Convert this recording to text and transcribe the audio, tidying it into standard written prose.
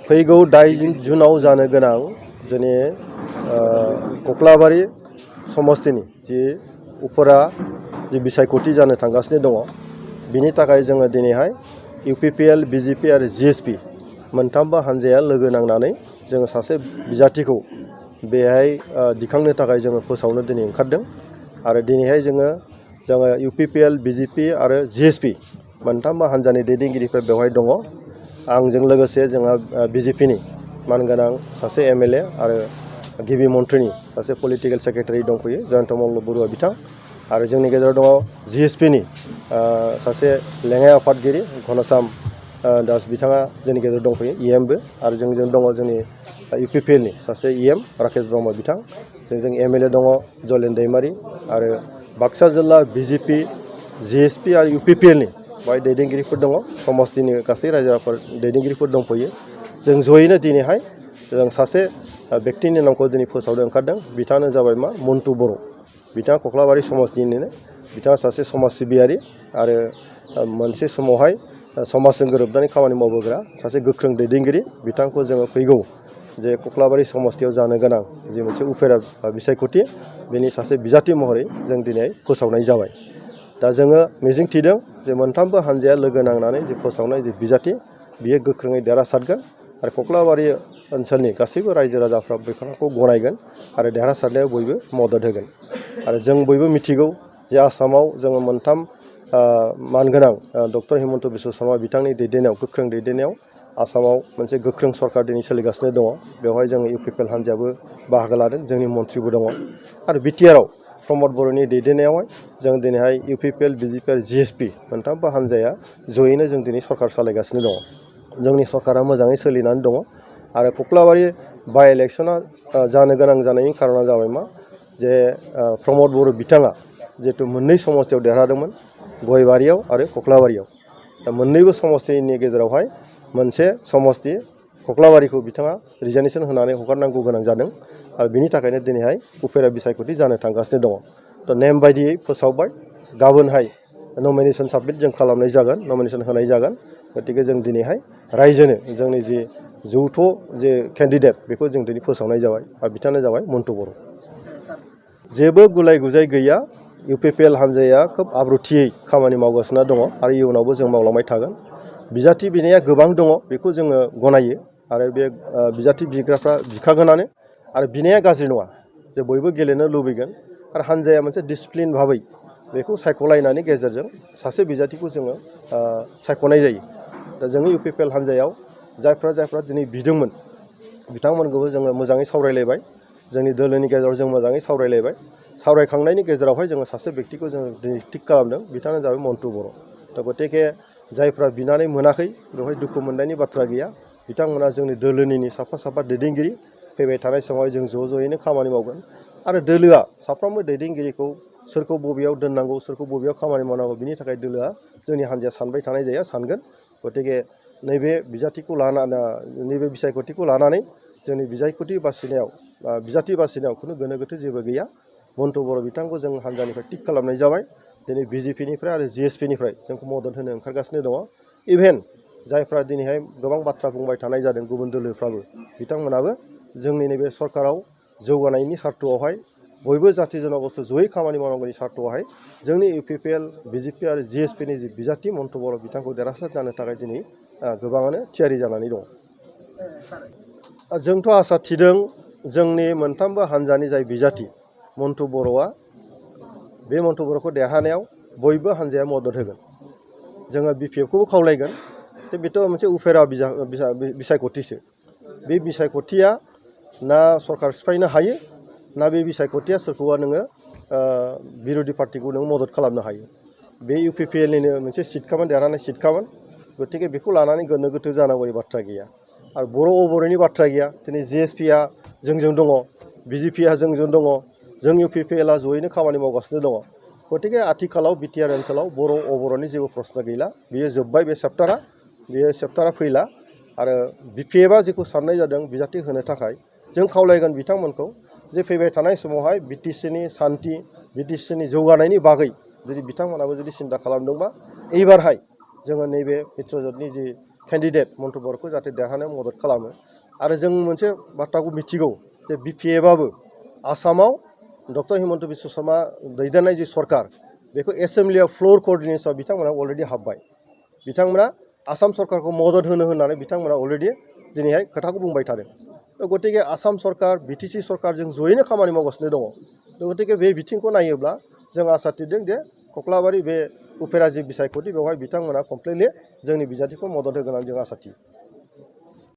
फैगौ 8 जुनाव जानो गोनां जोंनि कक्लाबारि समस्तिनि जि उफेरा जि बिसायख'थि जानो थांगासिनो दङ बिनि थाखाय जोङो दिनैहाय UPPL, BJP आरो GSP मोनथामबो हानजाया लोगो नांनानै जोङो सासे बिजाथिखौ बेहाय दिखांनो थाखाय जोङो फोसावनो दिनै ओंखारदों आरो दिनैहाय जोङो UPPL, BJP आरो GSP मोनथामबो हानजानि दैदेनगिरिफोर बेवहाय दङ। आंजों लोगोसे जोंहा BJPनि मानगोनां सासे MLA आरो गिबि मन्थ्रिनि सासे पलिटिकेल सेक्रेटारि दंफैयो जयन्त मंगल बरुवा बिथां आरो जोंनि गेजेराव दङ GSPनि सासे लेङाइ आफादगिरि घनश्याम दास बिथाङा जोंनि गेजेराव दंफैयो EMबो आरो जोंजों दङ जोंनि UPPLनि सासे EM राकेश ब्रह्म बिथां जोंजों MLA दङ जलेन दैमारि आरो बाक्सा जिल्ला BJP, GSP आरो UPPLनि बाय दैदेनगिरिफोर दङ समस्तिनि गासै रायजो राजाफोर दैदेनगिरिफोर दंफैयो। जों जयैनो दिनैहाय जों सासे व्यक्तिनि नामखौ दिनै फोसावनो ओंखारदों बिथाङानो जाबाय मन्टु बर' बिथाङा कक्लाबारि समस्तिनिनो बिथाङा सासे समाज सिबियारि आरो मोनसे समावहाय समाजजों गोरोबनानै खामानि मावबोग्रा सासे गोख्रों दैदेनगिरि बिथांखौ जोङो फैगौ जे कक्लाबारि समस्तियाव जानो गोनां जि मोनसे उफेरा बिसायख'थि बेनि सासे बिजाथि महरै जों दिनै फोसावनाय जाबाय। दा जोङो मिजिं थिदों जे मोनथामबो हानजाया लोगो नांनानै जे फोसावनाय जे बिजाथि बियो गोख्रोङै देरहासारगोन आरो कक्लाबारि ओनसोलनि गासैबो रायजो राजाफ्रा बेखौ गनायगोन आरो देरहासारनायाव बयबो मदद होगोन। आरो जों बयबो मिथिगौ जे आसामाव जोङो मोनथाम मानगोनां डक्टर हिमन्त बिश्व शर्मा बिथांनि दैदेननायाव गोख्रों दैदेननायाव आसामाव मोनसे गोख्रों सरकार दिनै सोलिगासिनो दङ। बेवहाय जोङो UPPL हानजायाबो बाहागो लादों जोंनि मन्थ्रिबो दङ आरो BTRआव प्रमद बर'नि दैदेननायावहाय जों दिनैहाय UPPL, BJP आरो GSP मोनथामबो हानजाया जयैनो जों दिनै सरकार सालायगासिनो दङ। जोंनि सरकारा मोजाङै सोलिनानै दङ आरो कक्लाबारि बाइ इलेक्सना जानो गोनां जानायनि खारना जाबाय जे प्रमद बर' बिथाङा जिहेतु मोननै समस्तियाव देरहादोंमोन गयबारियाव आरो कक्लाबारियाव। दा मोननैबो समस्तिनि गेजेरावहाय मोनसे समस्ति कक्लाबारिखौ बिथाङा रिजार्भेसन होनानै हगारनांगौ गोनां जादों आरो बिनि थाखायनो दिनैहाय उफेरा बिसायख'थि जानो थांगासिनो दङ। थ' नेम बायदियै फोसावबाय गाबोनहाय नमिनेसन साबमिट जों खालामनाय जागोन नमिनेसन होनाय जागोन। गतिके जों दिनैहाय रायजोनो जोंनि जि जौथ' जे केन्डिडेट बेखौ जों दिनै फोसावनाय जाबाय आरो बिथाङानो जाबाय मन्टु बर'। जेबो गुलाय गुजाय गैया UPPL हानजाया खोब आब्रुथियै खामानि मावगासिनो दङ आरो इयुनावबो जों मावलांबाय थागोन। बिजाथि बिनाया गोबां दङ बेखौ जोङो गनायो आरो बे बिजाथि बिग्राफ्रा बिखागोनानो आरो बिनाया गाज्रि नङा जे बयबो गेलेनो लुबैगोन आरो हानजाया मोनसे डिसिप्लिन भाबै बेखौ सायख'लायनायनि गेजेरजों सासे बिजाथिखौ जोङो सायख'नाय जायो। दा जोंनि UPPL हानजायाव जायफ्रा दिनै बिदोंमोन बिथांमोनखौबो जोङो मोजाङै सावरायलायबाय जोंनि दोलोनि गेजेराव जों मोजाङै सावरायलायबाय सावरायखांनायनि गेजेरावहाय जोङो सासे व्यक्तिखौ जोङो दिनै थिग खालामदों बिथाङानो जाबाय मन्टु बर'। दा गतिके जायफ्रा बिनानै मोनाखै बेवहाय दुखु मोननायनि बाथ्रा गैया बिथांमोना जोंनि दोलोनिनो साफा दैदेनगिरि फैबाय थानाय समाव जों ज'यैनो खामानि मावगोन आरो दोलोआ साफ्रोमबो दैदेनगिरिखौ सोरखौ बबेयाव दोननांगौ सोरखौ बबेयाव खामानि मावनांगौ बिनि थाखाय दोलोआ जोंनि हानजाया सानबाय थानाय जाया सानगोन। गतिके नैबे बिजाथिखौ लानानै नैबे बिसायख'थिखौ लानानै जोंनि बिजाथि बासिनायाव खुनु गोनो गोथो जेबो गैया। मन्टु बर' बिथांखौ जों हानजानिफ्राय थिग खालामनाय जाबाय। दिनै BJPनिफ्राय आरो GSPनिफ्राय जोंखौ मदद होनो ओंखारगासिनो दङ। इभेन जायफ्रा दिनैहाय गोबां बाथ्रा बुंबाय थानाय जादों गुबुन दोलोफ्राबो बिथांमोनाबो जोंनि नैबे सरकाराव जौगानायनि सार्थ'आवहाय बयबो जाथि जन'गस्थ' जयै खामानि मावनांगौनि सार्थ'आवहाय जोंनि UPPL, BJP आरो GSPनि जि बिजाथि मन्टु बर' बिथांखौ देरहासार जानो थाखाय दिनै गोबाङानो थियारि जानानै दङ। जोंथ' आसा थिदों जोंनि मोनथामबो हानजानि जाय बिजाथि मन्टु बर'आ बे मन्टु बर'खौ देरहानायाव बयबो हानजाया मदद होगोन। जोङो BPFखौबो खावलायगोन जे बेथ' मोनसे उफेरा बिसायख'थिसो बे बिसायख'थिया ना सरकार सिफायनो हायो ना बे बिसायख'थिया सोरखौबा नोङो बिर'धि पार्टिखौ नों मदद खालामनो हायो। बे UPPLनिनो मोनसे सिटखामोन देरहानाय सिटखामोन। गतिके बेखौ लानानै गोनो गोथो जानांगौनि बाथ्रा गैया आरो बर' अबर'नि बाथ्रा गैया। दिनै GSPआ जोंजों दङ BJPआ जोंजों दङ जों UPPLआ जयैनो खामानि मावगासिनो दङ। गतिके आथिखालाव BTR ओनसोलाव बर' अबर'नि जेबो प्रश्न गैला बेयो जोब्बाय बे सेप्टारा फैला आरो BPFआ जेखौ साननाय जादों बिजाथि होनो थाखाय जों खावलायगोन बिथांमोनखौ जे फैबाय थानाय समावहाय BTCनि सान्थि BTCनि जौगानायनि बागै जुदि बिथांमोनाबो जुदि सिन्था खालामदोंबा एबारहाय जोङो नैबे मित्रजोतनि जि केन्डिडेट मन्थ्रिफोरखौ जाहाथे देरहानायाव मदद खालामो आरो जों मोनसे बाथ्राखौ मिथिगौ जे बिपिएफआबो आसामाव डक्टर हिमन्त बिश्व शर्मा दैदेननाय जि सरकार बेखौ एसेम्ब्लियाव फ्ल'र कर्डिनेसनाव बिथांमोना अलरेडि हाबबाय बिथांमोना आसाम सरकारखौ मदद होनो होननानै बिथांमोना अलरेडि दिनैहाय खोथाखौ बुंबाय थादों गतिके आसाम सरकार बिटिसि सरकारजों जयैनो खामानि मावगासिनो दङ गतिके बे बिथिंखौ नायोब्ला जों आसा थिदों जे कक्लाबारि बे उफेरा जि बिसायख'थि बेवहाय बिथांमोना कमप्लिटलि जोंनि बिजाथिखौ मदद होगोन होननानै जों आसा थियो